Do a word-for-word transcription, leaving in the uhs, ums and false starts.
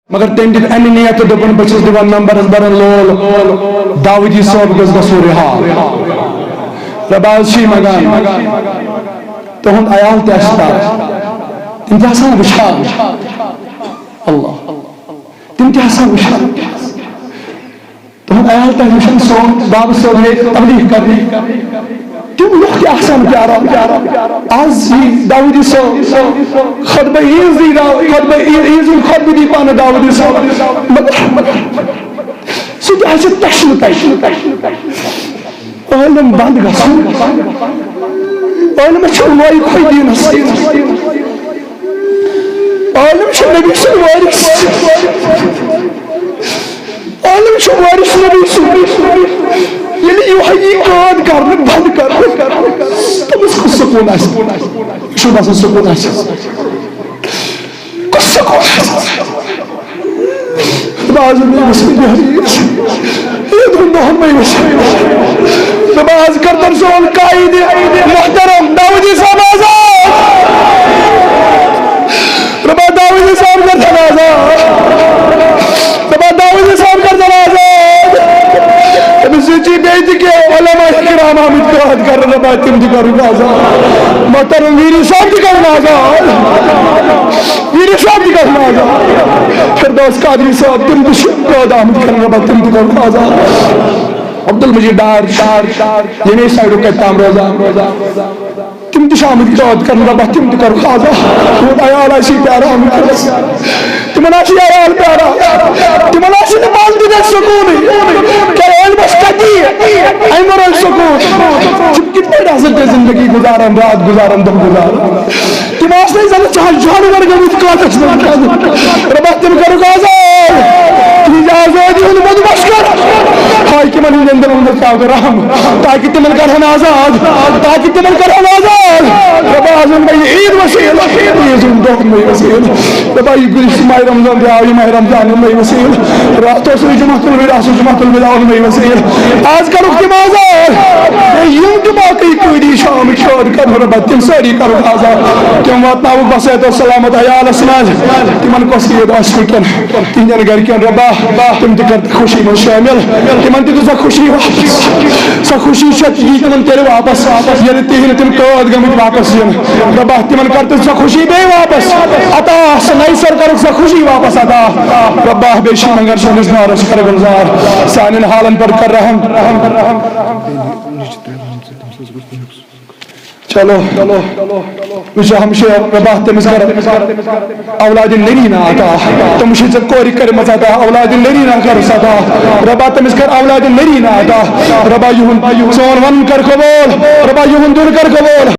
مگر تٔمۍ دیُت اَمہِ نیتہٕ، دوٚپُن، بہٕ چھُس دِوان نمبرس برن لول، داوودی صٲب گوٚژھ گژھُن رِہا۔ رۄبا، از چھُے منٛگان، تُہُنٛد عیال تہِ آسہِ تَتھ۔ تِم تہِ آسان وٕچھان۔ اللہ۔ تِم تہِ آسان وٕچھان۔ تُہُنٛد عیال تہِ آسہِ وٕچھان، سون بابہٕ صٲب ییٚتہِ تبلیغ کرنہِ۔ تِم لُکھ تہِ آسان پیاران۔ از یی داوودی صٲب خطبہ عیٖذ دی، خطبہ عیٖذ ہُنٛد خطبہٕ دی پانہٕ داوودی صٲب۔ مگر سُہ تہِ آسہِ تشنہٕ تشنہٕ۔ عالم بند گژھُن۔ عالمس چھُ لایق ہوے دینس۔ عالم چھُ نبی سُنٛد وارث۔ عالم چھُ وارث نبی سُنٛد۔ ییٚلہِ یہِ وحی قٲد کرنہٕ بند کرنہٕ، تٔمِس کُس سکوٗن آسہِ؟ یہِ چھُ باسان سکوٗن آسہِ۔ کُس سکوٗن آسہِ؟ باز مےٚ وٕچھ یہِ حدیث۔ عیٖد ہُنٛد دۄہَن مےٚ وٕچھ۔ نماز کر تن سون قائد محترم داوودی صاحب آزاد۔ ربا داوودی صاحب کر تن آزاد۔ ربا داوودی صاحب کر تن آزاد۔ تٔمِس سۭتۍ چھِ بیٚیہِ تہِ کینٛہہ علماء کرام آمٕتۍ قٲد کرنہٕ، ربا تِم تہِ کرُن آزاد۔ محترم ویری صاحب تہِ کرُن آزاد۔ ویری صاحب تہِ کرُن آزاد۔ فردوس قادری صاحب، تِم تہِ چھِ قٲد آمٕتۍ کرنہٕ، ربا تِم تہِ کرُن آزاد۔ عبدالمجید ڈار، ییٚمے سایڈُک کتہِ تام روزان، تِم تہِ چھِ آمٕتۍ قٲد کرنہٕ، ربا تِم تہِ کرُکھ آزاد۔ تُہُنٛد عیال آسہِ پیاران وٕنکیٚنس۔ تِمن آسہِ عیال پیاران۔ تِمن آسہِ نہٕ پانہٕ تہِ گژھِ سکوٗنٕے۔ کیٛاہ عٲلمس کتہِ یی؟ اَمہِ ورٲے سکوٗن۔ تِم کِتھ پٲٹھۍ آسن تیٚلہِ زندگی گُزاران، راتھ گُزاران، دۄہ گُزاران؟ تِم آسنَے زَن ژٕ ہا جانور گٔمٕتۍ قٲدَس منٛز۔ رۄبا، تِم کَرُکھ آزاد۔ تِہِنٛزِ آزٲدی ہُنٛد بندوبست کر۔ حاکمن ہٕنٛدٮ۪ن دِلن منٛز ترٛاو ژٕ رحم، تاکہِ تِمن کرہن آزاد، تاکہِ تِمن کرہن آزاد۔ رۄبا، آز اوٚن مےٚ یہِ عیٖد وسیٖلہٕ، عیٖد ہُنٛد دۄہ اوٚن مےٚ یہِ وسیٖلہٕ۔ رۄبا، یہِ گُلِس ماہِ رمضان درٛاو، یہِ ماہِ رمضان اوٚن مےٚ یہِ وسیٖلہٕ۔ راتھ اوس یہِ جمعہ الوداع، سُہ جمعہ الوداع اوٚن مےٚ یہِ وسیٖلہٕ۔ آز کَرُکھ تِم آزاد۔ بیٚیہِ یِم تہِ باقٕے قٲدی چھِ آمٕتۍ قٲد کَرنہٕ، رۄبا، تِم سٲری کَرُکھ آزاد۔ تِم واتناوُکھ بصحت و سلامت عیالَس منٛز۔ تِمَن کۄس عیٖد آسہِ وٕنکٮ۪ن، تِہِنٛدٮ۪ن گَرِکٮ۪ن، رۄبا، تِم تہِ کَر خوشی منٛز شٲمِل۔ تِمَن تہِ دِ سۄ خوشی واپس۔ سۄ خوشی چھےٚ یی تِمَن تیٚلہِ واپس، ییٚلہِ تِہِنٛدۍ تِم قٲد گٔمٕتۍ واپس یِن۔ رۄبا، تِمَن کَر تہٕ سۄ خوشی بیٚیہِ واپس عطا۔ سۄ نَوِ سَر کَرُکھ سۄ خوشی واپس عطا۔ رۄبا، بیٚیہِ چھِ منٛگان سٲنِس نارَس کَر گُلزار۔ سانٮ۪ن حالَن پٮ۪ٹھ کَر رحم۔ چلو، وٕچھ ہمشیر، رۄبا، تٔمِس کَر اولادِ نرینا عطا۔ تٔمِس چھِ ژےٚ کورِ کٔرمٕژ عطا، اولادِ نرینا کَرُس عطا۔ رۄبا، تٔمِس کَر اولادِ نرینا عطا۔ رۄبا، یِہُنٛد، سون وَنُن کَر قبوٗل۔ رۄبا، یِہُنٛد دیُن کَر قبوٗل۔